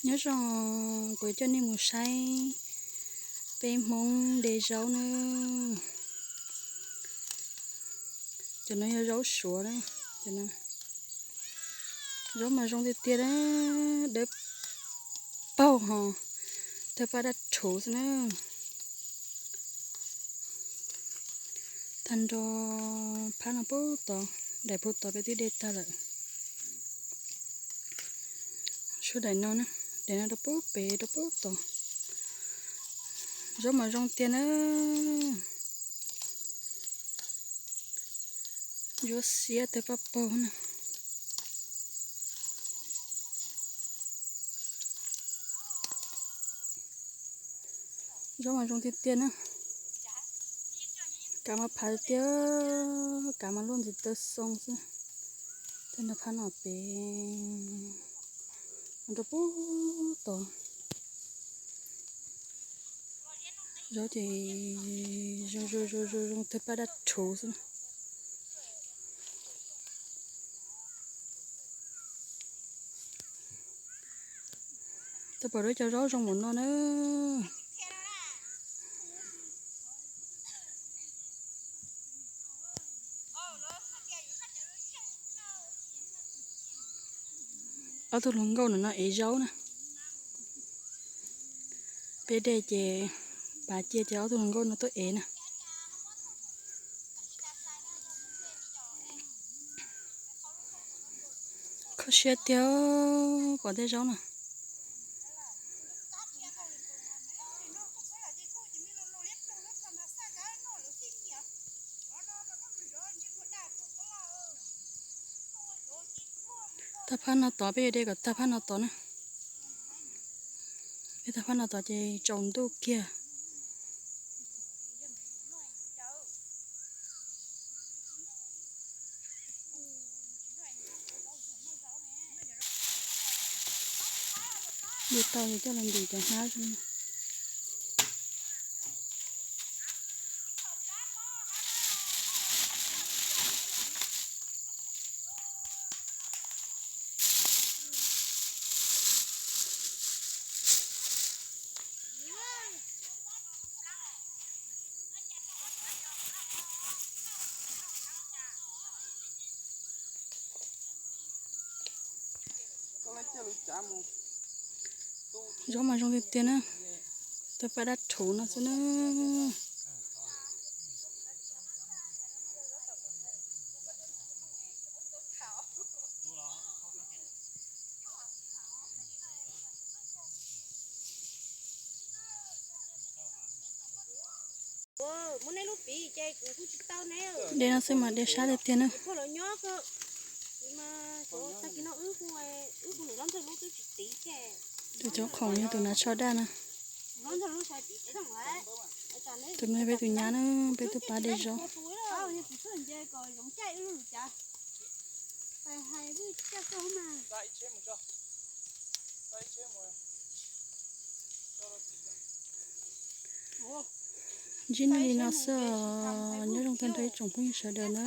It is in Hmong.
Nyob zoo, kuv coj nej mus saib peb Hmoob de zaub na. Cov no yog zaub suav na. Zaub mas zoo tiag tiag na, dawb paug ho, tawg paj daj rhuv xwb na. Tag nrho phab no pub tod, daim pub tod peb twb de tag lawm. Suav daim no, daim no rau pub pem rau pub tod. Zaub mas zoo tiag na. Zaub xiab tawg paj paug na. Zaub mas zoo tiag tiag na. Kav mas phav tiag, kav mas luaj ntxiv taw xoo xwb. Tej no phab no pem, rau pub tod. Zaub ces zoo zoo zoo zoo zoo tawg paj daj rhuv xwb. Tau pom lub cov zaub zoo npaum no na. Ob tug hluas nkauj no no ev zaub na. Peb de ces pav cia ces ob tug hluas nkauj no tuaj ev na. Kho siab tiag pom tej zaub no. Tag phab no tod, peb yuav de kom tag phab no tod na. De tag phab no tod ces tsaus ntuj kiag. De tau ces coj los ntim cov hnab zoo. Zaub mas zoo tiag tiag na. Tawg paj daj rhuv no xwb na. De no xwb mas de sab tiag tiag na. Tus cov khoom yog tus hnav tsho daj na. Tus no peb tus nyab na, peb twb pab de zaub. Ntsib nej li no xwb os, nyob zoo tag nrho ib tsoom phooj ywg sawv daws na.